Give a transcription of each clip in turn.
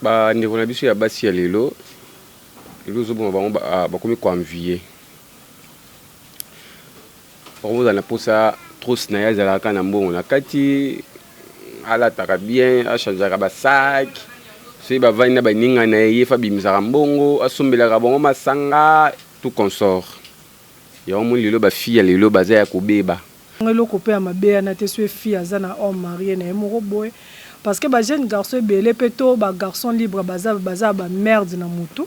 Ba ndeko na biso ya basi ya lelo, lelo ozoboma bango bakomi ko envier. Bakomi kozala na posa trousse na ye azalaka na mbongo na kati, alataka bien, a changeaka ba sac, soki bavandi na baninga na ye, ye faut abimisaka mbongo, asombelaka bango masanga, tout consort. Yango omoni lelo ba filles ya lelo baza ya kobeba. Eloko pe ya mabe yana te soki fille aza na homme marie na ye moko boye parce que ba jeune garçon ebele pe to ba garçon libre baza baza ba merde na mutu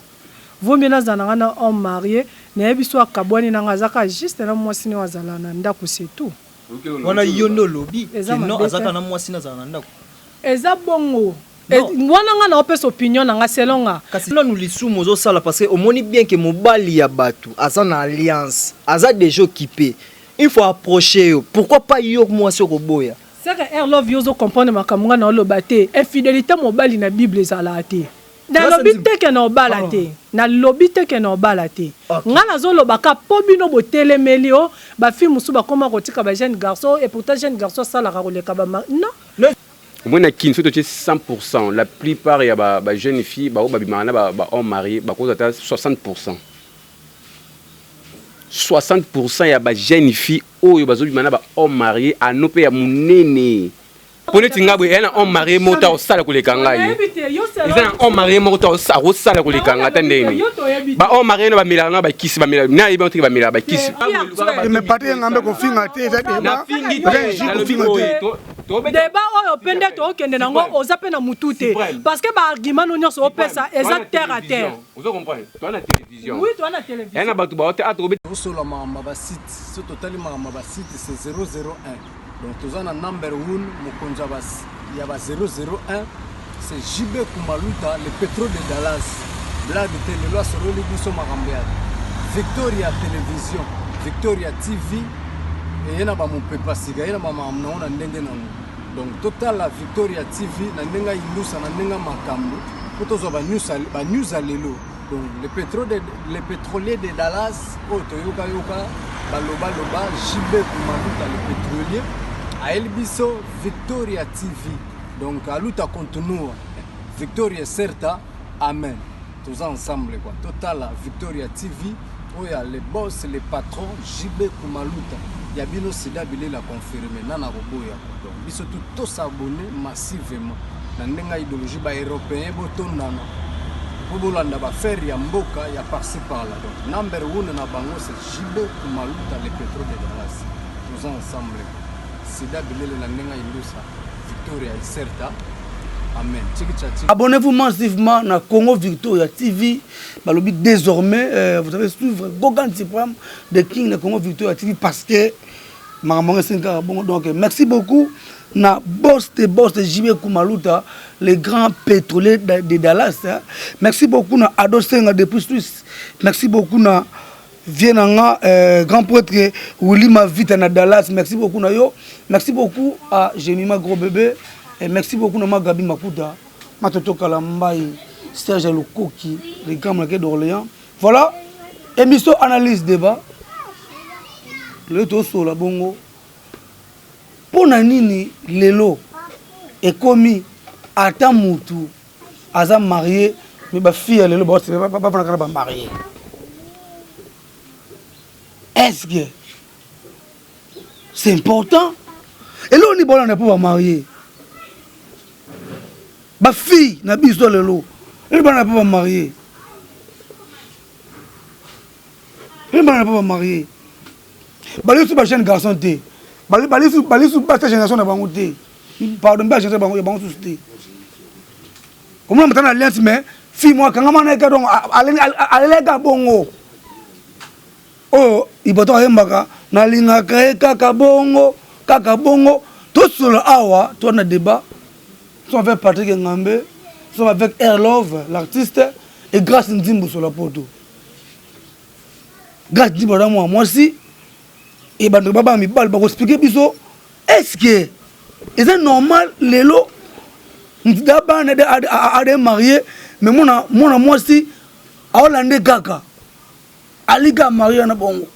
vaut mieux nazala na nga na homme marie nayebi soki akabuani na nga aza kaka juste na muasi naye oyo azala na ndaku c'est tout. Wana yo nde olobi Eza que non mabe aza te. kaka na muasi na azala na ndaku. Eza bongo Wana nga nao pesa opinion na nga selon nga. Kasi nanu lisumu ozo sala parce que omoni bien que mobali ya batu aza na alliance aza dejà occupe il faut approcher yo pourquoi pas yo muasi okoboya. Seke Air Love yo ozo comprendre makambo nga nao loba te infidelite mobali na bible ezalaka te nalobi te ke nao bala te nalobi te ke nao bala te nga nazo loba ka po bino botelemeli oh ba fille mosusu bakoma kotika ba jeune garçon et pourtant jeune garçon asalaka koleka ba non. Omoni na kin soki totie 100 pourcent la plupart ya ba ba jeune fille ba oyo babimaka na ba ba homme marie bakozwa ata 60 pourcent 60 pourcent ya ba jeune fille oyo bazobima na ba homme marie ano pe ya munene po neti ngai boye eya na homme marie moko te akosala koleka ngai eza na homme marie moko te akosala koleka ngai ata ndenge nini ba homme marie na bamelaka na bakisi bamela na yebi teke bamelaka bakisi mais Patrick Ngambe kofinga te eza débat kofinga te Debat oyo pe nde tokende nango oza pe na mutu te parce que ba argument no nionso opesa eza terre à terre. Ozo comprendre? Toza na television. Oui, toza na television. Eya na batu ba te ato Tosola makambo ya ba site soki totali makambo ya ba site c'est 001 donc toza na number one mokonzi ya ba 001 c'est JB Kumaluta le pétrole de Dallas blague te lelo asololi biso makambo ya Victoria Television Victoria TV eye na bamopepa sika ye na bamakambo nango na ndenge nango donc totala Victoria TV na ndenge ya indusa na ndenge ya makambo mpo tozwa banews ya lelo donc le, pétrole de, le pétrolier de Dallas oyo toyokayoka balobaloba JB Kumaluta le pétrolier ayeli biso Victoria TV donc aluta continua Victoria certa amen toza ensemble quoi totala Victoria TV oyo ya le boss le patron JB Kumaluta ya bino sida bilela confirme nana koboya donc biso tout tosabonne massivement na ndenge ya idéologie ba européen botondana mpo bolanda bafere ya mboka ya parci par là donc number one na bango c'est JB Kumaluta le pétrole de Dallas toza ensemble sida bilele na ndenge ya indusa Victoria Iserta amen Abonnez-vous massivement na Congo Victoria TV. Balobi désormais euh, vous allez suivre Gogan Suprême de King na Congo Victoria TV parce que makambo yango esengi kaka bongo donc merci beaucoup na boss de boss de JB Kumaluta le grand pétrolier de, de Dallas hein. merci beaucoup na Ado Senga depuis Suisse merci beaucoup na Vieux na nga euh, grand prêtre Willy Mavita na Dallas merci beaucoup na yo merci beaucoup à Jemima gros bébé et merci beaucoup na ma Gabi Makuta Matoto Kalambayi Serge Lukoki le grand marquis d'Orléans voilà émission analyse débat lelo tosola bongo mpo na nini lelo ekomi ata mutu aza marie mais ba fille ya lelo bafandaka na ba marie est ce que c'est important eloko nini bolanda mpo ba marie ba fille na biso lelo eloko bolanda mpo ba marie eloko bolanda mpo ba marie balisi ba jeune garçon te balisi basi ya génération na bango te pardon mpe agence bango ya bango susu te omona moto na alliance mais fille moko akangama na ye ka donc aleleka bongo oyo ibato ayembaka nalingaka ye kaka bongo kaka bongo tosolola awa toa na débat nous sommes avec Patrick Ngambe nous sommes avec Air Love l'artiste et Grâce Nzimbu sur la poto Grâce Nzimbu aza mwa mwasi e bandeko babanga mibali bakoexplike biso Est ce que eza normal lelo mutu da bana ade marie mais mwana mwana mwasi aolande kaka alika marie wana bongo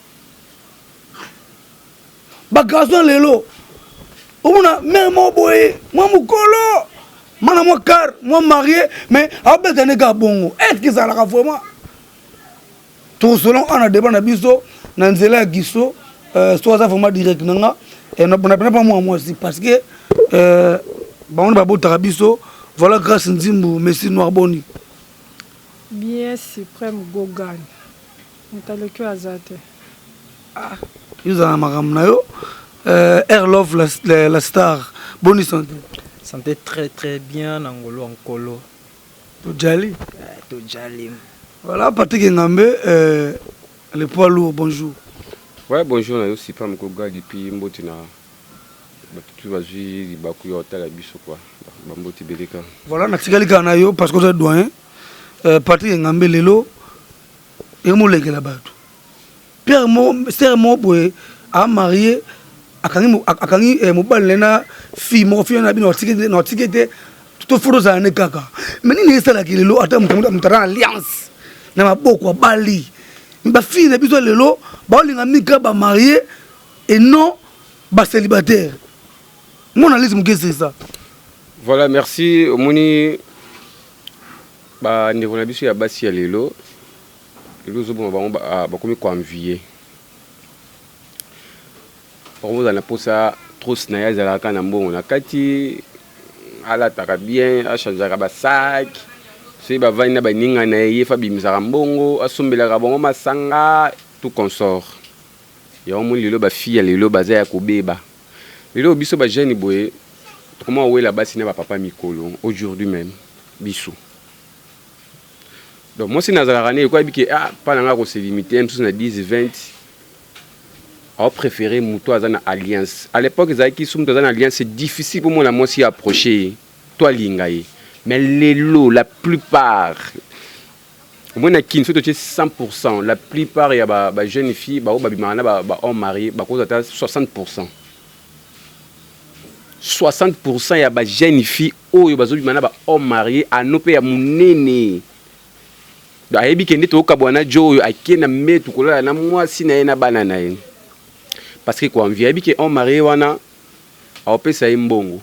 ba garçon lelo omona mère moko boye mwa mokolo. Mana mwa car, mwa marié, mais abeta ne ka bongo. Est-ce que ça la vraiment? Tosolon ana débat na biso na nzela ya giso so aza vraiment direct na nga na pena pa mwa mwasi parce que bango babotaka biso. Voilà, Grâce Nzimbu, Messi Noir, boni? Bien, Suprême Gogan, moto aleki oyo aza te. Yo ozala na makambo na yo. Air Love, la star, boni santé? Santé très très bien, na ngolo ya nkolo. Tojali. Tojali. Voilà, Patrick Ngambe, le poids lourd, bonjour. Ouais, bonjour na yo Suprême Gogan, depuis mbote na bato tu bazwi libaku ya otala biso quoi, bambote ebele kaka. Voilà, natikali kaka na yo parce que oza doyen. Patrick Ngambe, lelo emolekela bato Pierre mo sere moko boye amarié, akangi mobali na ye na fille moko, fille na bino na otiki te to fo tozala ne kaka. Mais nini esalaki lelo ata moto aza na alliance na maboko, abali, bafille na biso lelo baolinga mingi kaka bamarié et non bacélibataire? Mon analyse moke, c'est ça. Voilà, merci. Omoni bandeko na biso ya basi ya lelo, lelo ozoboma bango, bakomi koenvier, bakomi na mposa trousse na ye azalaka na mbongo na kati, alataka bien, achangeaka basac, soki bavandi na baninga na ye, ye fa abimisaka mbongo, asombelaka bango masanga, tout consort. Yango moni lelo bafille ya lelo baza ya kobeba. Lelo biso bajeune boye tokoma kowela basi na bapapa mikolo. Aujourd'hui même biso, donc mwasi nazalaka ne ekoyebi ke ah, mpa na nga kose limite mosusu na 10 20, aopréféré moto aza na alliance. À l'époque ezalaki so moto aza na alliance, c'est difficile mpo mona mwasi approche ye to alinga ye. Mais lelo la plupart, omoni na kini soki totie 100, la plupart ya bajeune fille bao babimaka na bahomme marié bakozwa ata 60. 60 ya bajeune fille oyo bazobima na bahomme marié ano mpe ya monene, ayebi ke nde tokabwana na jo oyo ake na mbetu kolala na mwasi na ye na bana na ye, parce que koenvier, ayebi ke homme marié wana aopesa ye mbongo.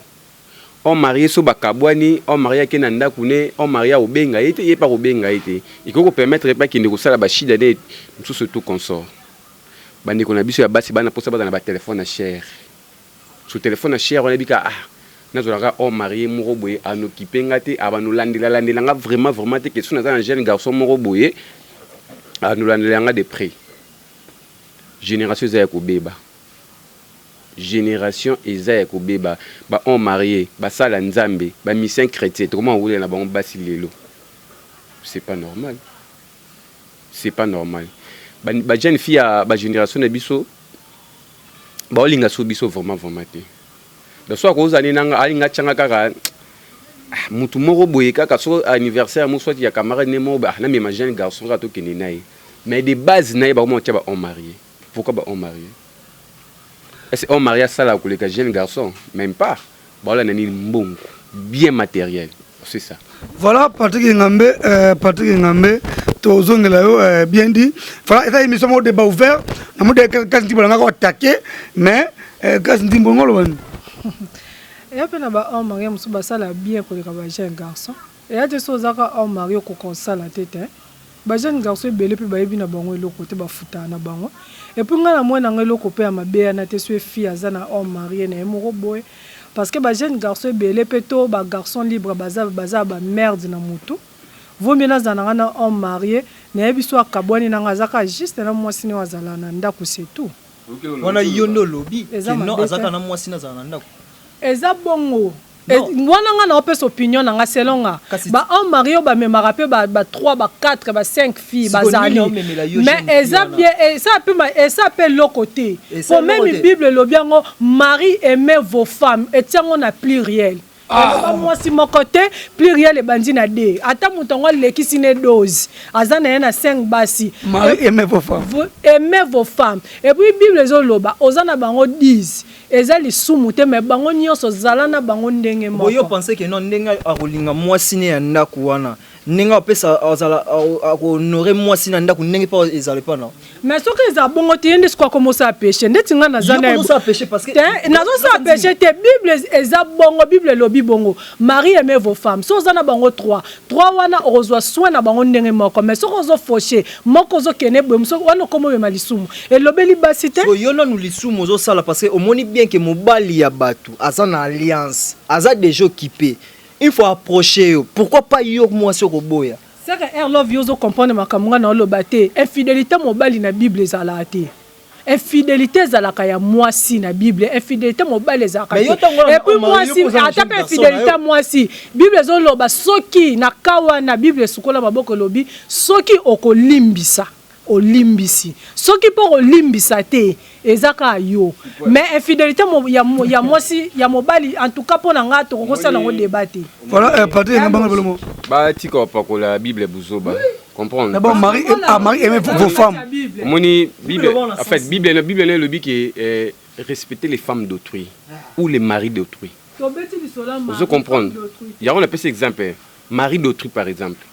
Homme marié so bakabwani, homme marié ake na ndako ne, homme marié akobenga ye te, ye mpe akobenga ye te, ekoki kopermettre mpe akende kosala bashida ne mosusu, tout consort. Bandeko na biso ya basi bana mposa baza na batelefone ya cher. So telefone ya cher wana ebika, ah, nazwalaka homme marié moko boye anokipe nga te, abanolandela nga vraiment vraiment te ke so naza na jeune garçon moko boye anolandela nga de près. Génération eza ya kobeba, génération eza ya kobeba. Bahomme marié basala nzambe, bamusicien chrétien, tokoma kowelela na bango basi lelo. C'est pas normal, c'est pas normal. Bajeune fille ya bagénération na biso baolinga so biso vraiment vraiment te. Donc so akozala nini nanga, alinga tianga kaka mutu moko boye kaka so anniversaire mo soit ya camarade ne moko, ah, namema jeune garçon kaka tokende na ye. Mais de base na ye bakoma kotia bahomme marié. Pourquoi bahomme marié? Est-ce homme marié asalaka koleka jeune garçon? Même pas. Baolanda nini? Mbongo, bien matériel, c'est ça. Voilà, Patrick Ngambe, Patrick Ngambe, tozongela yo. Bien dit. Voilà, eza émission moko débat ouvert. Namoni kasi Ntimbo nangaka attaqué, mais kasi Ntimbo ngolo wani. Eya mpe na bahomme marié mosusu basala bien koleka bajeune garçon. Eya te so ozaka homme marié okoka kosala te te. Bajeune garçon ebele mpe bayebi na bango eloko te, bafutaka na bango. Et puis ngai na mwa nanga eloko mpe ya mabe yana te so efille aza na homme marié na ye moko boye, parce que bajeune garçon ebele mpe to bagarçon libre baza baza bamerde na motu. Vaut mieux nazala na nga na homme marié, nayebi so akabwani nanga, aza kaka juste na mwasi ne oyo azala na ndako, c'est tout. Wana yo nde olobi. Eza ke non. Mabe azalaka te. Na mwasi nazala na ndako. Eza bongo. Non. Wana nga na opesa opinion na nga selon nga. Bahomme marié oyo bamemaka mpe ba 3, ba 4, ba 5 filles Sikoyo bazali. nini aomemela yo Mais jeune fille eza wana? bien, eza mpe eza mpe eloko te. Eza Po eloko même te. Bible elobi yango: "Mari, aimez vos femmes." Etiango na pluriel. Eloba mwasi moko te, pluriel ebandi na d. Ata moto yango alekisi ne dose, aza na ye na 5 basi. Mari, aimez vos femmes. Aimez vos femmes. Et puis Bible ezoloba oza na bango 10, eza lisumu te, mais bango nyonso zala na bango ndenge Boyo moko. pense ke non, ndenge akolinga mwasi ne ya ndako wana. Ndenge apesa azala akohonore mwasi na ndako, ndenge mpe ezala epa na Mais soki eza bongo te, ye nde sikoyo akomosala péché. Ndeti nga naza na ozosala péché parce que te, nazosala péché te. Bible eza bongo, Bible elobi bongo: "Maris, aimez vos femmes." So oza na bango 3, 3 wana okozwa soin na bango ndenge moko, mais soki ozofaucher moko, ozokende boye, mosusu wana okoma omema lisumu. Elobeli basi te. So yo nanu lisumu ozosala parce que omoni bien ke mobali ya bato aza na alliance, aza déjà occupé. Il faut approcher yo, pourquoi pas yo mwasi okoboya? Seke Airlove, yo ozocomprendre makambo nga na oloba te. Infidélité mobali na Bible ezalaka te. Infidélité ezalaka ya mwasi na Bible, infidélité mobali ezalaka Mais te. yo ntango wana Et puis omari, yo mwasi mpo oza na ata jeune mpe garçon infidélité na yo. Mwasi, Bible ezoloba soki na ka wana, Bible esukola maboko, elobi soki okolimbisa, olimbisi, soki mpo kolimbisa te, eza kaka yo. Mais infidélité ya mwasi, ya mobali, en tout cas mpo na nga tokokosala yango débat te. Voilà, Patrick Ngambanga Bolomo. Batika bapakola Bible buzoba, comprendre. D'abord, mari, ah, mari, aimez vos femmes. Omoni Bible, Bible wana en fait, Bible na elobi ke respecter les femmes d'autrui ou les maris d'autrui. Tobeti lisolo ya Ozo mari, comprendre? Femme d'autrui. Yango napesi exemple, mari d'autrui par exemple,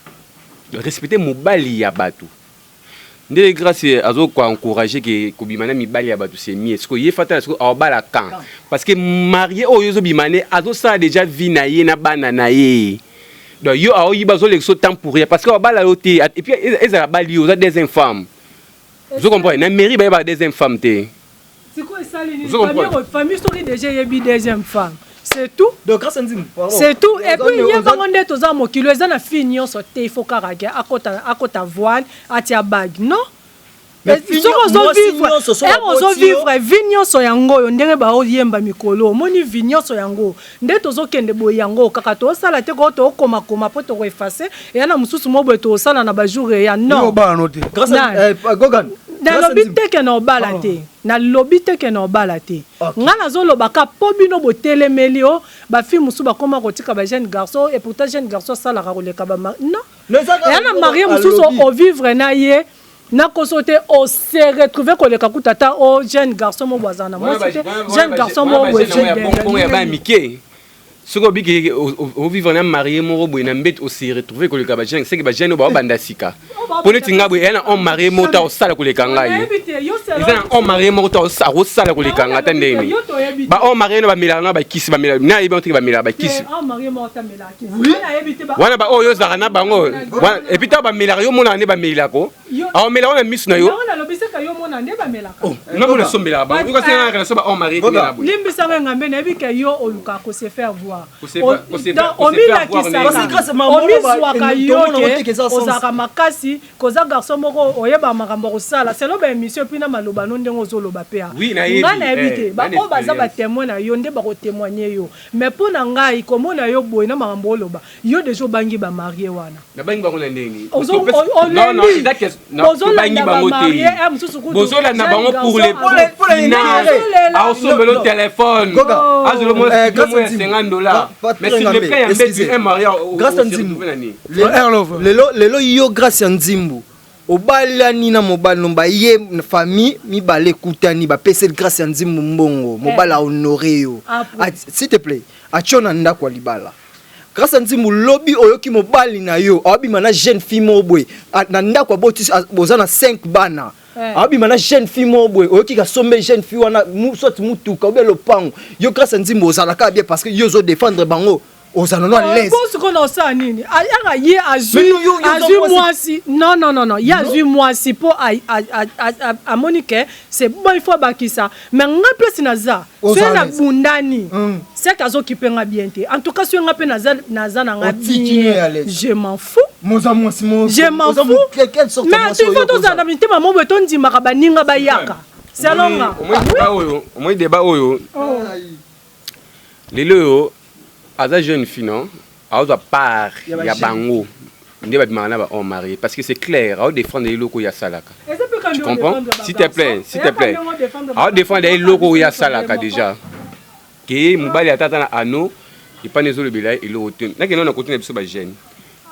respecter mobali ya bato. Nde Grâce azokoencourage ke kobima na mibali ya bato, c'est mieux. Sikoyo ye fatala, sikoyo aobala quand? Parce que marié oyo ozobima ne azosala déjà vie na ye na bana na ye. Donc yo aoyiba, azolekisa temps pour rien, parce que obala yo te. Et puis ezala bali yo, oza deuxième femme, ozo comprendre? Na mairie bayebaka deuxième femme te. Sikoyo esali nini? Ozo comprendre? Famille soki déjà eyebi deuxième femme, c'est tout. Donc Grâce Nzimbu, pardon. C'est tout. Et puis ye bango nde toza mokili, eza na fille nyonso te il faut kaka ke akota voile, atia bague, non. Mais fille Soki mwasi ozovivre nyonso, soki ere aboti yo- ozovivre vie nyonso yango oyo ndenge baoyemba mikolo, omoni vie nyonso yango nde tozokende boye, yango kaka tozosala te koo tokomakoma mpo tokoeffacer eya na mosusu mo boye tozosala na bajour eya, non. Obala no te. Grâce Gogan. Nalobi te ke na obala te, nalobi te ke na obala te. Nga nazolobaka mpo bino botelemeli o bafille mosusu bakóma kotika bajeune garçon, et pourtant jeune garçon asalaka koleka bama, non. Eya na marié mosusu, ovivre na ye, nakoso te, ose retrouve koleka kuta ata o jeune garçon moko azala na mwasi te, jeune garçon moko boye. Bongo ya bana mike, soki obiki ovivre na marié moko boye na mbeti, ose retrouve koleka bajeune, seke bajeune oyo baobanda sika. Mpo neti ngai boye, eya na homme marié moko ta osala koleka ngai, eza na homme marié moko ta akosala koleka ngai ata ndenge ba homme marié no bamelaka na bakisi, bamela nayebi yango teke bamelaka bakisi wana, baoyo ozalaka na bango. Et puis ntango bamelaka, yo monaka nde bamelako, aomelaka na miso na yo. Nga mona sombelaka bango, yokasenga na so ba homme marié te na boye. Limbisanga ngambe, nayebi ke yo olukaka kose faire voir, omilakisaka. Omizwaka yo ke ozalaka makasi, koza garçon moko oyeba makambo ya kosala selo baémission, et puis na maloba no ndenge ozoloba mpe nga nayebi te, baoyo baza batémoin na yo nde bakotémoigne yo. Mais mpo na ngai, komona yo boye na makambo oloba, yo deja obangi bamarié wana. Nabangi bango na ndenge? Ozolanda bamarié mosusu. Bozolanda bango pour les aosombelo téléphone, azolo mo ya 50 $, mais sur le plan ya mbeti, un marié. Grâce Nzimbu, lelo lelo yo Grâce ya Nzimbu obalani na mobali no, baye famille mibale ekutani, bapeseli Grâce ya Nzimbu mbongo, mobali ahonore yo, s'il te plaît, atio na ndako ya libala. Grâce ya Nzimbu, lobi oyoki mobali na yo aobima na jeune fille moko boye na ndako, aboti, boza na 5 bana, aobima na jeune fille moko boye, oyoki kasombe jeune fille wana soit mutuka obe lopango. Yo Grâce ya Nzimbu ozalaka bien parce que yo ozodéfendre bango, ozala no à l'aise. Sikoyo na osala nini? Aka ye azwi mwasi, non non non non, ye azwi mwasi mpo amoni ke c'est bon, il faut abakisa. Mais nga place naza, soki nabundani, seke azokipe nga bien te. En tout cas soki nga mpe naza na nga bien, je m'en fous, je m'en fous. Mais il faut tozala na mitema mo boye, tondimaka baninga bayaka selon nga. Omoi débat oyo lelo oyo, aza jeune fille, non, azwa part ya bango nde babimaka na bahomme marié, parce que c'est clair, aodéfendre eloko oyo asalaka, tu comprends? S'il te plaît, s'il te plaît, aodéfendre eloko oyo asalaka déjà, ke mobali ata ata na ano epani ezolobela ye eloko te. Nakende na kote na biso bajeune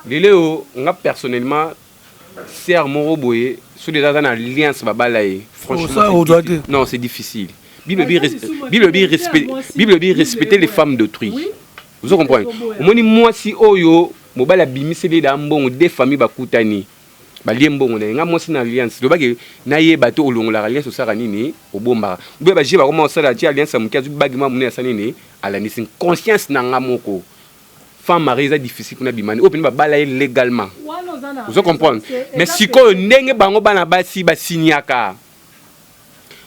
lelo oyo, nga personnellement, sœur moko boye, soki eza aza na alliance, babala ye, franchement non, c'est difficile. Bible bi respecter les femmes d'autrui, ozo comprendre? Omoni mwasi oyo Mobali abimiseli ye da mbongo, deux famille bakutani, balie mbongo na ye. Nga mwasi na alliance, lobaki nayeba te olongolaka alliance, osalaka nini, obombaka obe baje bakoma osala tie alliance ya moke, azwi bague mwa monene, asala nini, alandisi conscience na nga moko. Femme mariée eza difficile mpona bimani oyo mpena babala ye légalement, ozo comprendre? Mais sikoyo ndenge bango bana basi basignaka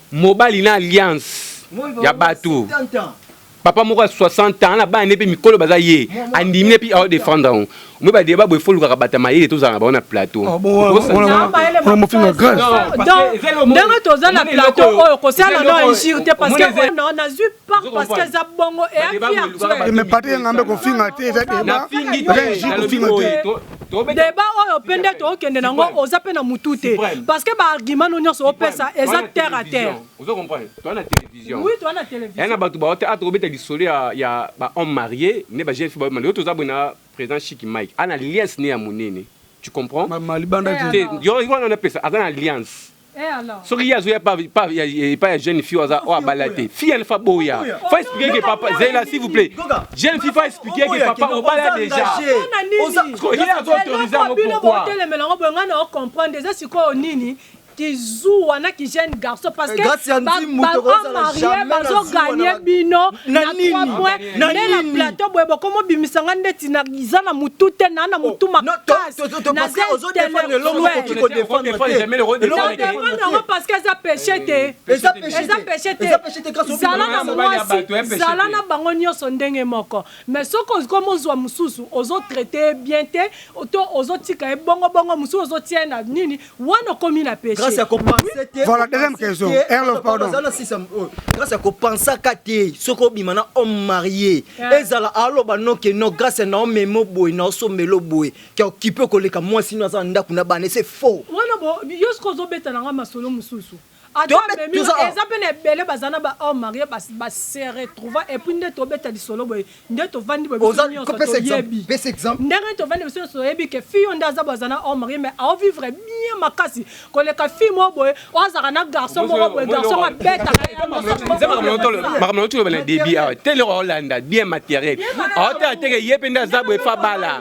mobali na alliance ya bato, papa moko ya 60 ans na bana ne mpe mikolo baza, ye andimi ne mpe aodéfendre yango. Moi badeba boye, fo olukaka bato ya mayele, tozala na bango na plateau. Ndenge toza na plateau oyo, kosala no injure te, parce que nazwi part, parce que eza bongo. Mais Patrik Ngambe, kofinga te, eza débat, eza injure, kofinga te. Débat oyo mpe nde tookende nango, oza mpe na mutu te, parce que baargument no nyonso opesa eza terre à terre. Ozo comprendre? Toza na télévision. Oui, toza na télévision. Ya na bato baote a tokobeta lisolo ya bahomme marié nde bajeune fille bayo. Toza boye na président Chiki Mike, ana alliance ne ya monene, tu comprends? Libanda. Te, yo wana napesa, aza na alliance. Soki ye azoya epai ya jeune fille oyo abala te, fille yana fa boya, fa expliquer que papa, zela s'il vous plaît, jeune fille fa expliquer que papa obala déjà. Ye azo autoriser yango, pourquoi? Botelemela yango boye, ngai na ocomprendre eza sikoyo nini kizuwa na ki jeune garçon, parce que bamarié bazoganye bino na 3 points nde na plateau boye. Bokomobimisanga ndeti eza na mutu te, naa na mutu makasi, naza intellectuel yango, parce que eza péché te, eza péché te. Zala na mwasi, zala na bango nyonso ndenge moko, mais soki okomozwa mosusu, ozotraite bien te, to ozotika ye bongo bongo, mosusu ozotia ye na nini wana, okomi na péché. Voilà, deuxième question. Erlo, pardon. Grâce ya kopensaka te, soki obima na homme marié, ezala aloba noke no, grâce na omema boye, na osomela boye, ke okipe koleka mwasi no aza na ndako na bana, c'est faux. Wana bo yo soki ozobeta nanga masolo mosusu, ata eza mpe na ebele baza na bahomme marié, base retrouva. Et puis nde tobeta lisolo boye, nde tovandi boye, biso nyonso toyebi ndenge tovandi, biso nyonso toyebi ke fille oyo nde aza boye, aza na homme marié, mais aovivre bien makasi koleka fille moko boye oyo azalaka na garçon moko boye, garçon abetaka. Makambo na toloba na début awa te, eloko aolanda bien matériel, aotala teke ye mpe nde aza boye, fa bala,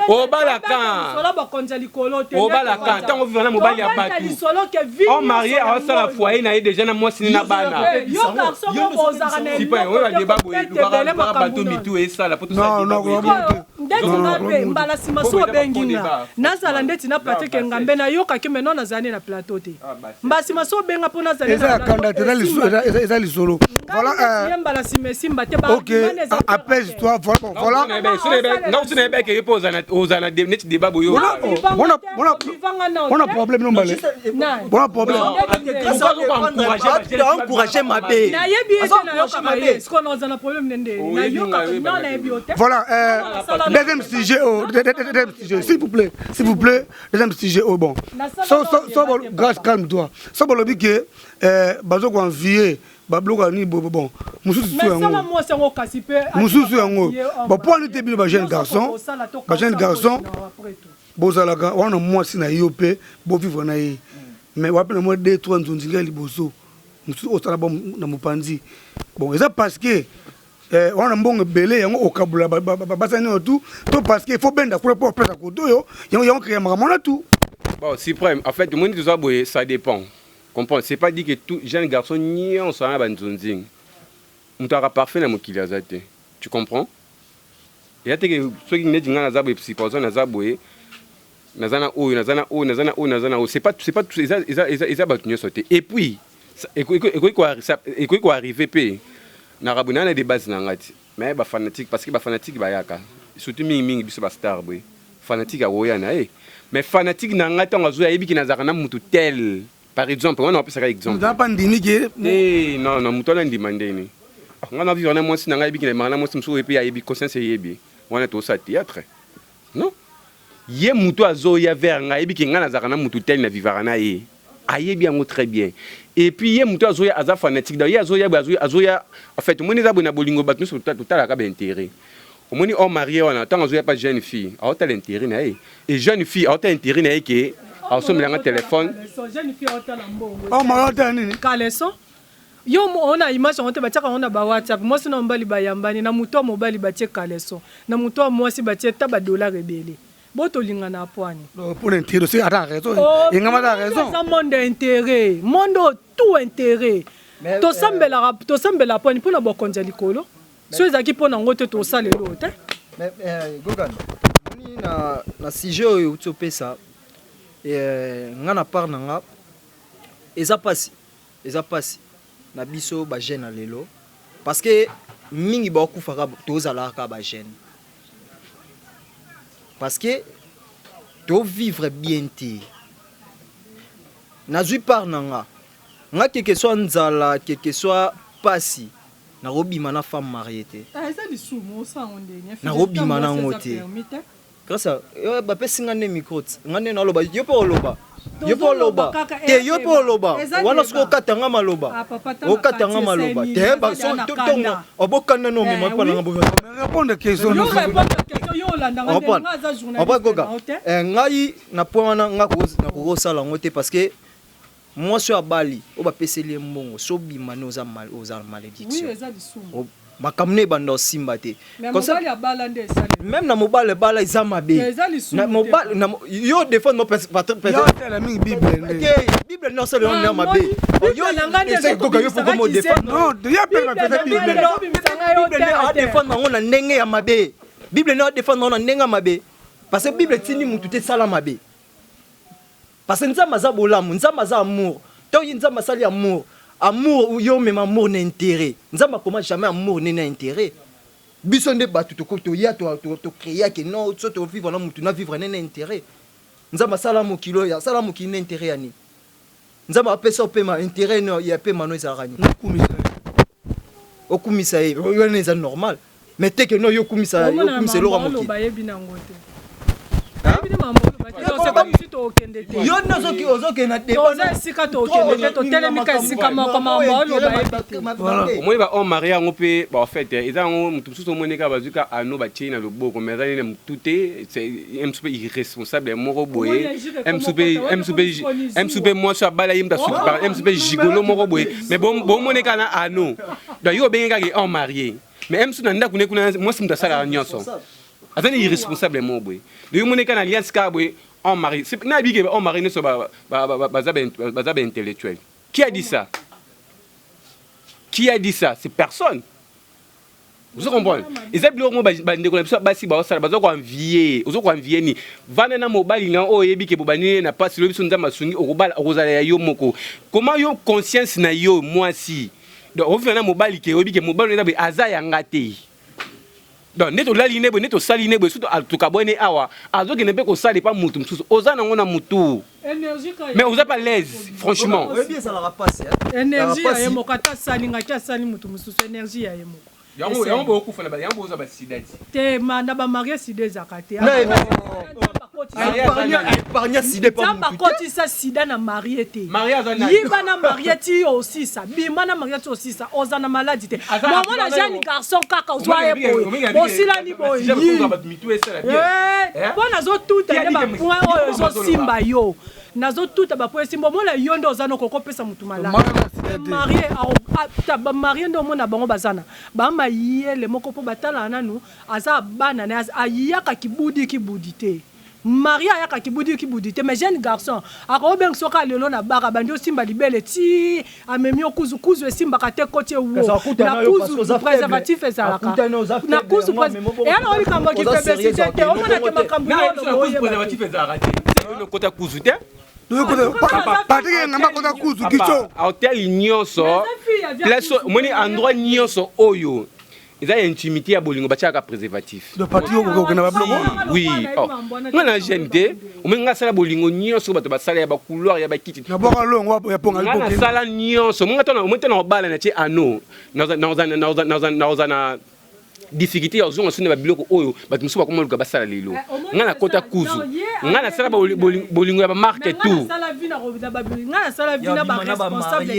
obala kan bakonza likolo te. Obala kan ntango ovivre na mobali ya bato, homme marié aosala foyer na ye déjà na mwasi na bana. Yo garçon moko ozalaka na oyo badeba boye, lukaka bato mitu esala po. Ndeti nga mpe mbala nsima so obengi nga, nazala ndeti na Patrik Ngambe, nayokaki maintenant nazali na plateau te. Mbala nsima so obenga mpo nazali. Eza ya kanda te, eza lisolo. Voilà, ye mbala nsima esimba te. Ok, apaise toi, voilà. Nga kutu nayebaki ye mpo ozala neti débat boyo. Bona problème no mbale, bona problème. Encourage mabe. Nayebi ye te, nayokaka ye sikoyo, naoza na problème nde nayokaka non, nayebi yo te. Voilà, deuxième sujet, oh, deuxième sujet, s'il vous plaît, s'il vous plaît, deuxième sujet, oh, bon, so so so, grâce, calme toi. So bolobi ke bazo koenvier babiloko ya nini, bon, mosusu yango mosusu yango bapwani te. Bino bajeune garçon, bajeune garçon bozalaka wana, mwasi na yo mpe bovivre na ye, mais wapi na mwa deux trois nzonzinga ya liboso, mosusu osala na mopanzi. Bon, eza parce que wana mbongo ebele yango okabula basani oyo tu to, parce que il faut benda kuna mpo opesa koto oyo yango yango créa makambo wana tu. Bon, suprême, en fait omoni, toza boye, ça dépend, comprendre. C'est pas dit que tout jeune garçon nyonso wana banzonzingi. Moto aka parfait na mokili aza te, tu comprends? Eya te ke soki neti ngai naza boye, supposons naza boye, naza na oyo, naza na oyo, naza na oyo, naza na oyo, c'est pas eza bato nyonso te. Et puis ekoki koarrive mpe naka boye, naa na de base na nga ti, mais bafanatique, parce que bafanatique bayaka surtout mingimingi biso bastar boye, fanatique akoya na ye, mais fanatique na ngai ntango azoya, ayebiki nazalaka na mutu tel, par exemple wana apesaka exemple. Mpa ndimi ke. Te, non non, moto wana ndima ndeni ngai na vivre na mwasi na ngai, ayebiki na emaka na mwasi mosusu oyo mpe ayebi, conscience eyebi wana tosala théâtre. Non, ye moto azoya vers ngai, ayebiki ngai nazalaka na mutu tel, na vivaka na ye, ayebi yango très bien. Et puis ye moto azoya aza fanatique, donc ye azoya boye, azoya, en fait omoni eza boye na bolingo, bato nyonso totalaka baintérêt. Omoni homme marié wana, ntango azoya pa jeune fille, aotala intérêt na ye, et jeune fille aotala intérêt na ye ke aosomelanga téléphone. Jeune fille aotala mbongo. Homme marié aotala nini? Caleçon. Yo ona image yango te, batiaka yango na ba WhatsApp. Mwasi na mobali bayambani, na moto ya mobali batie caleçon, na moto ya mwasi batie ta ba dollars ebele. Bo tolingana pwani. Pour l'intérêt aussi, ata raison. Engama ata raison. Eza monde intérêt. Monde tout intérêt. Tosambelaka, tosambela pwani mpona bokonzi ya likolo. So ezalaki mpo nango te, tosala eloko te. Mais Gogan, moni na sujet oyo outi opesa, nga na part na nga eza pasi, eza pasi na biso ba jeune ya lelo, parce que mingi bakufaka tozalaka ba jeune, parce que tovivre bien te. Nazwi part na nga, nga keke soit nzala, keke soit pasi, nakobima na femme mariée te. Nakobima nango te. Grâce bapesi nga nde micro, nga nde naloba, yo mpe oloba, yo mpe oloba te, yo mpe oloba wana. Soki okata nga maloba, okata nga maloba te, tongo obokanda no omema mpa nanga. Répondre question. Goga, ngai na point wana, nga nakoki kosala yango te, parce que mwasi oyo abali, oyo bapeseli ye mbongo, so obima ne oza malédiction, makambo ne ebanda osimba te. Même na mobali ebala eza mabe. Yo défendre Bible nyonso ya mabe, adéfendre yango na ndenge ya mabe. Bible nde adéfendre yango na ndenge ya mabe, parce que Bible etindi mutu te esala mabe, parce que Nzambe aza bolamu, Nzambe aza amour. Ntango ye Nzambe asali amour, amour yo omema amour na intérêt, Nzambe akoma jamais amour nde na intérêt. Biso nde bato toya tocréake non, so tovivre na mutu na vivre nde na intérêt. Nzambe asala mokili oyo, asala mokili na intérêt ya nini? Nzambe apesa opema, intérêt ya pema no ezalaka nini? Okumisa ye, wana eza normal. Mais te ke no yo okumisa, okumisa eloko ya mokili. Bayebi nango te, bayebi nde mambo oloba te. Donc c'est comme si tokende te. Yo nde ozokende na toza esika tokende te, totelemika esika moko, mambo oloba yebi te. Omoni ba homme marié yango mpe ba fait eza yango, moto mosusu omoni kaka bazwi ka ano batie na loboko, mais aza nini na motu te, mosusu mpe irresponsable moko boye, mosusu mpe mwasi abala ye, moto asuki, mosusu mpe gigolo moko boye, mais bomoni kaka na ano. Donc yo obengi kaka homme marié, mais mosusu na ndako ne kuna mwasi moto asalaka nyonso, aza ni irresponsable moko boye. Donc yo omoni kaka na alliance kaka boye, homme marié. Nayebi ke homme marié nyonso baza baintellectuel. Qui a dit ça? Qui a dit ça? C'est personne. Ozo comprendre? Eza biloko moko bandeko na biso basi baosala, baza koenvie. Ozo koenvie nini? Vanda na mobali na oyo oyebi ke bobandi ye na pasi, lobi so Nzambe asungi, okobala, okozala ya yo moko. Comment yo conscience na yo mwasi, donc ovivre na mobali ke oyebi ke mobali eza boye, aza yanga te? Donc nde tolali ne boye, nde tosali ne boye, surtout tokabwani awa, azokende mpe kosala epa mutu mosusu, oza nango na mutu, mais oza pas l'aise franchement. Oyebi ezalaka pasi. Énergie ya ye moko, ata asalingaki, asali mutu mosusu, énergie ya ye moko. Yango bokufa na yango, boza basida ti. Te, na bamarie sida ezalaka te. Épargne sida. Nzambe akotisa sida na marie te. Yiba na marie ti osisa, bima na marie ti osisa, oza na maladi te. Momona jeune garçon kaka ozwa ye boye, bosilani boye, mpo nazotuta nde bapoint oyo ezosimba yo, nazotuta bapoint esimba. Omona yo nde oza noko okopesa motu maladi marie, bamarie nde omona bango baza na bamayele moko, mpo batalaka nanu aza bana na ayaka kibudi kibudi te. Marie ayaka kibudi kibudi te, mais jeune garçon akobenga soki alelo na baka bandi osimba libele ti amemi yo kuzu kuzu, esimbaka te, koti ewo na kuzu, préservatif ezalaka na kuzu. Eya na likambo kifaiblesse te, omonake makambo. Kota kuzu te. Patrik ngamba kota kuzu kiso. Hotel nyonso, place omoni, endroit nyonso oyo eza ya intimité ya bolingo, batiaka préservatif. Patrik okokende babiloko. Oui, nga na jeune te, omoni nga asala bolingo nyonso bato basala ya bacouloir ya bakiti. Naboka longo ya ponga. Nga nasala nyonso. Omoni tona obala na tie ano, naoza na difficulté ya ozonga so na babiloko oyo bato mosusu bakoma luka basala lelo. Nga nakota kuzu. Nga nasala bolingo ya bamarque tout. Nga nasala vie na baresponsable.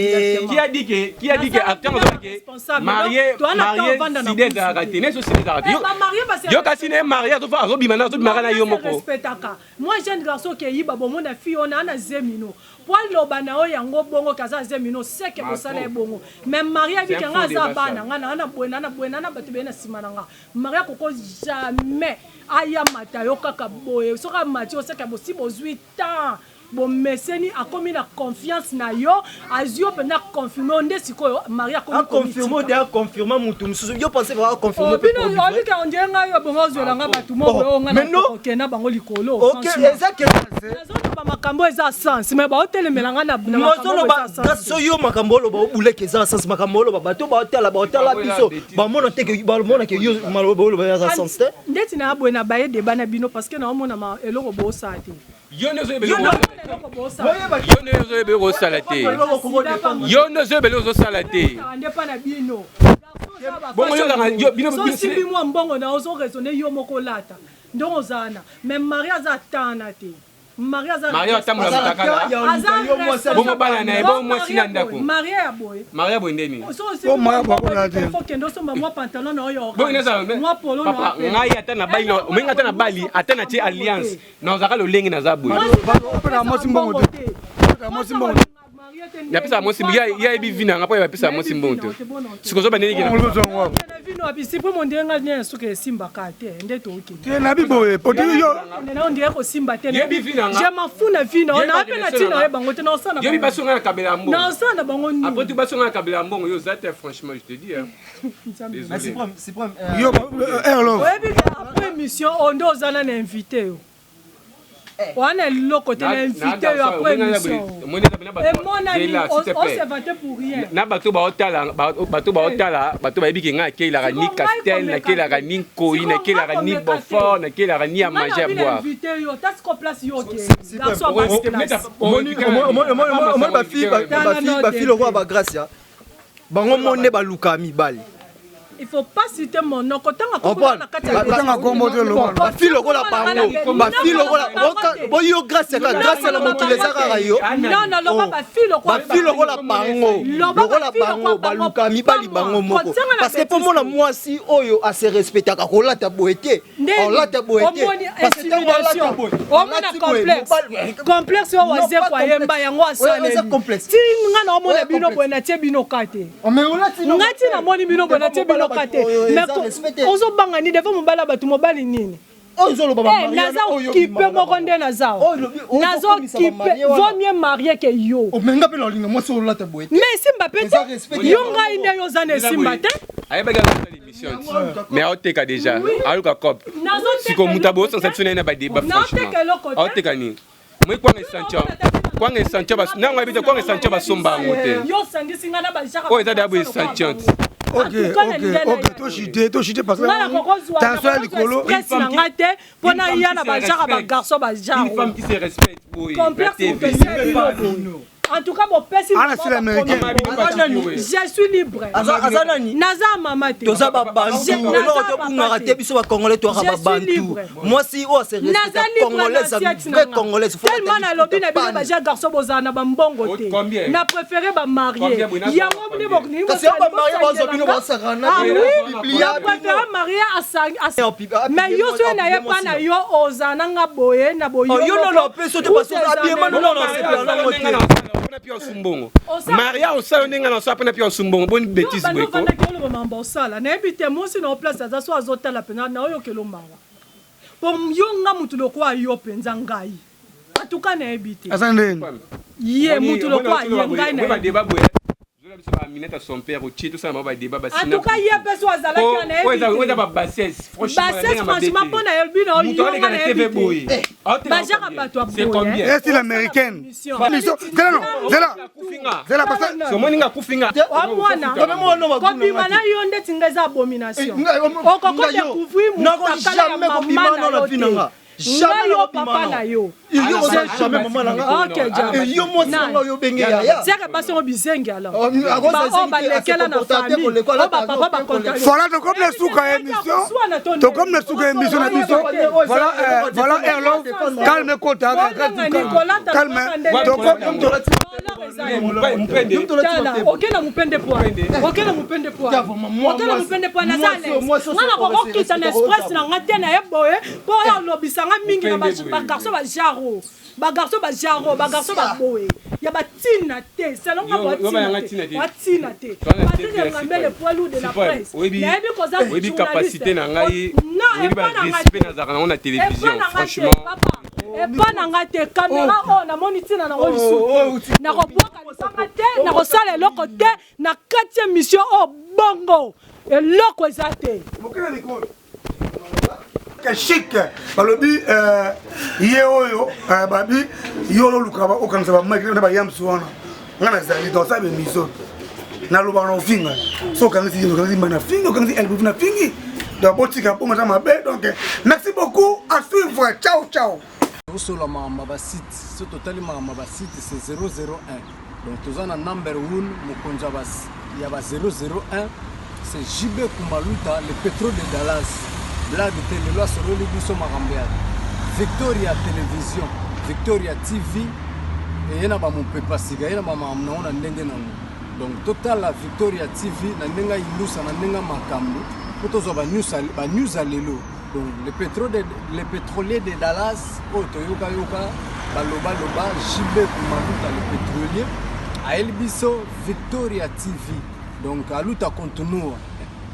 Qui a dit que, qui a dit que acteur ozalaki marié, marié sida ezalaka te? Neso sida ezalaka te. Yo kasi ne marié azobima na azobimaka na yo moko. Respectaka moi jeune garçon keyiba bomona fille ona ana zemino po aloba na yo yango bongo ke aza zemino seke bosala ye bongo. Mais marie ayebike nga aza bana nga na na boye na na boye na na bato beye na nsima na nga. Marie akoko jamais aya mata yo kaka boye. Soki amati yo, seke bosi bozwi temps, bomeseni, akomi na confiance na yo, azwi yo mpenza, confirme yo nde. Sikoyo marie akomi aconfirme de aconfirme mutu mosusu, yo pense va aconfirme. Bino obika ondire ngai yo bongo ozwela nga bato moko oyo nga nakokende bango likolo. Ok, eza ke nazoloba makambo eza sens, mais baotelemela nga na ozoloba so yo makambo oloba obuleke eza sens. Makambo oloba, bato baotala, baotala biso, bamona te ke bamona ke yo maloba oloba eza sens te. Ndeti na boye na baye débat na bino parce que naomona eloko bosala te. Yo nde ozoyeba okosala te, yo nde ozoyeba ozosala te. Nde mpa na bino. Bongo yo bino sosimbi mwa mbongo na ozo raisonne yo moko, olata ndongo ozala na, mais marie aza tana te. Marie aza Marie atambola mutakala bongo bana na ye, bongo mwasi na ndako. Marie ya boye. Marie boye ndeni? Faut kende osomba mwa pantalon na oyo, mwa polo. Papa, ngai ata na bali, omengi ata na bali, ata na tie alliance, nazalaka lolenge naza boye. Mwasi mbongo te, mwasi mbongo te. Napesaka mwasi, ye ayebi vi nanga mpo bapesaka mwasi mbongo te. Sikoyo ozoba ndenge? Sipre mondenge ngai nene soki esimbaka te nde tookende. Te, nabi boye po te yo. Ondire kosimba te. Yebi vi nanga. Je m'en fous na vi na na mpe na ntina oye bango te, naosala. Yebi basi nga na kabela mbongo. Naosala na bango nini? Après tout, basi nga na kabela mbongo, yo oza te. Franchement, je te dis hein. Désolé. Yo Airlove. Oyebi ke après émission oyo nde oza na invité yo wana eloko te, na invité yo après émission emonani osevante pour rien. Na bato baotala, bato baotala, bato bayebi ke ngai nakelaka ni Castel, nakelaka ni Nkoi, nakelaka ni Beaufort, nakelaka ni ya manger ya boire. Invité yo tasiko place yo oke. Omoni bafille lokola bagracia, bango mo nde balukaka mibali. Il faut pas citer mon nom, kotanga kombo na kati ya Kotanga kombo te, loba. Bafille lokola bango, bafille lokola boyo Grace, kaka Grace na mokili eza kaka yo. Non, non, loba bafille lokola. Bafille lokola bango, lokola bango baluka mibali bango moko, parce que mpo mona mwasi oyo ase respectaka, kolata boye te, olata boye te, parce que ntango alata boye, omona complexe, complexe oyo wazekwa yemba yango asaleli ti nga na omona bino boye, natie bino ka te. Ngai ti namoni bino boye, natie bino ka te. Mais ozobanga nini devant mobali ya bato? Mobali nini? Naza okipe moko nde naza, naza okipe, vaut mieux marier que yo. Omenga mpe naolinga mwasi olata boye. Mais esimba mpe te, yo ngai nde yo oza na esimba te. Ayebaki azosala émission, mais aoteka déjà, aluka cop. Siko moto abosanisa biso naye na badébat. Franchement, aoteka nini? Moi kwanga essentiel, kwanga essentiel, nango ayebi te kwanga essentiel basomba yango te. Oyo eza dabo essentiel. Ok, toshite, toshite, parce que tension ya likolo. Stress na nga te mpo na ya na bagenre bagarçon, bagenre Une femme qui se respecte boye. Complexe bopesi, en tout cas bopesi. Ana style américain. Je suis libre. Aza nani? Naza mama te. Toza babantu, eloko tobungaka te. Biso bacongolais toyaka babantu. Mwasi oyo ase congolaise, vraie congolaise. Tellement nalobi na bino, baja garçon bozala na bambongo te, na préféré bamarie yango nde. Kasi yo bamarie bazwa bino basakana. Na préféré marie, mais yo soki na ye mpa na yo ozala nanga boye na boye. Yo nono apesi te parce que abiema nono asepela nango te. Mpona pia osumbongo maria osala ndenge na osala mpona pia osumbongo, boni bétise boye ko. Bandaki oloba mambo osala, nayebi te mosi na place aza so azotala mpenza na oyokela mawa po yo nga mutu lokwa yo mpenza ngai atuka nayebi te. Aza ndeni? Ye mutu lokwa ye ngai na badébat boye zola biso baminete son père otie tosala bango badébat. En tout cas ye mpe so azalaki wana. Oyo eza babassesse. Bassesse, franchement, mpo na yebi na yo nga nayebi te bajaka bato ya boye. Est style américaine. Zela, non, zela, zela, parce que omoni nga akufinga. Mwana kobima na yo ndeti nga eza abomination, okoko découvrir mutakala ya mama na yo te. Ngai yo papa na yo. Yo oza jamais maman na nga. Ok, Jack. Et yo mwasi na nga yo benge yaya. Tiaka basi yango bizengi alors. Oh, Ba oyo balekela na famille. Oyo ba papa ba contact. Voilà, tokomi na suka ya émission. Tokomi na suka ya émission na biso. Voilà, voilà Erlo, calme kota, calme. Tokomi Tala, okenda mupende poa. Okenda mupende poa. Okenda mupende poa na zale. Nga na kokokita na express na nga te na ye boye po oyo alobisa nga mingi na ba garçon ba jaro. Ba garçon ba jaro, ba garçon ba boye. Ya ba tina te, selon nga ba tina te. Ba tina te. Patrick Ngambele poids lourd de la presse. Nayebi koza oyebi capacité na ngai, oyebi ba respect nazalaka nango na télévision, franchement. Epa na nga te kamera oyo namoni ntina nango lisusu nakobwaka libanga te, nakosala eloko te na kati ya émission oyo, bongo eloko eza te. Chic balobi ye oyo babi yo oluka okanisa bamaki na bayamsu wana, nga nazali donc ça émission nalobaka na ofinga so okangisi ye, okangisi mba na fingi, okangisi elbovi na fingi, donc botika mpo maza mabe. Donc merci beaucoup, à suivre, ciao ciao. Tosola makambo ya basite. So totali makambo ya basite, c'est 001. Donc toza na number 1, mokonzi ya ba 001, c'est JB Kumaluta, le pétrole de Dallas. Blague te, lelo asololi biso makambo ya Victoria Télévision, Victoria TV eye na bamopepa sika, ye na bamakambo nango na ndenge nango. Donc totala Victoria TV na ndenge ayindusa, na ndenge makambo mpo tozwa banews ya lelo. Donc le pétrolier de Dallas oyo toyokayoka balobaloba, JB Kumaluta le pétrolier ayeli biso Victoria TV. Donc a luta continua,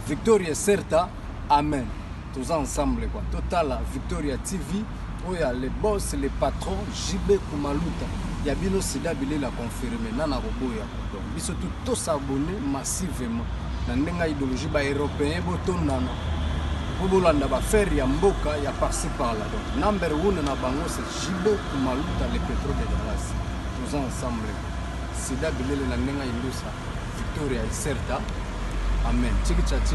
Victoria certa, amen. Toza ensemble quoi. Totala Victoria TV oyo ya le boss, le patron JB Kumaluta ya bino, sida bilela confirmé nana koboya. Donc biso tu tos'abonner massivement na ndenge ya idéologie. Baeuropéen botondana mpo bolanda baaffaire ya mboka ya par-ci par-là. Donc number one na bango, c'est JB Kumaluta le pétrole de Dallas. Toza ensemble, sida bilele na ndenge ya indusa, Victoria Iserta, amen. Chiki cha.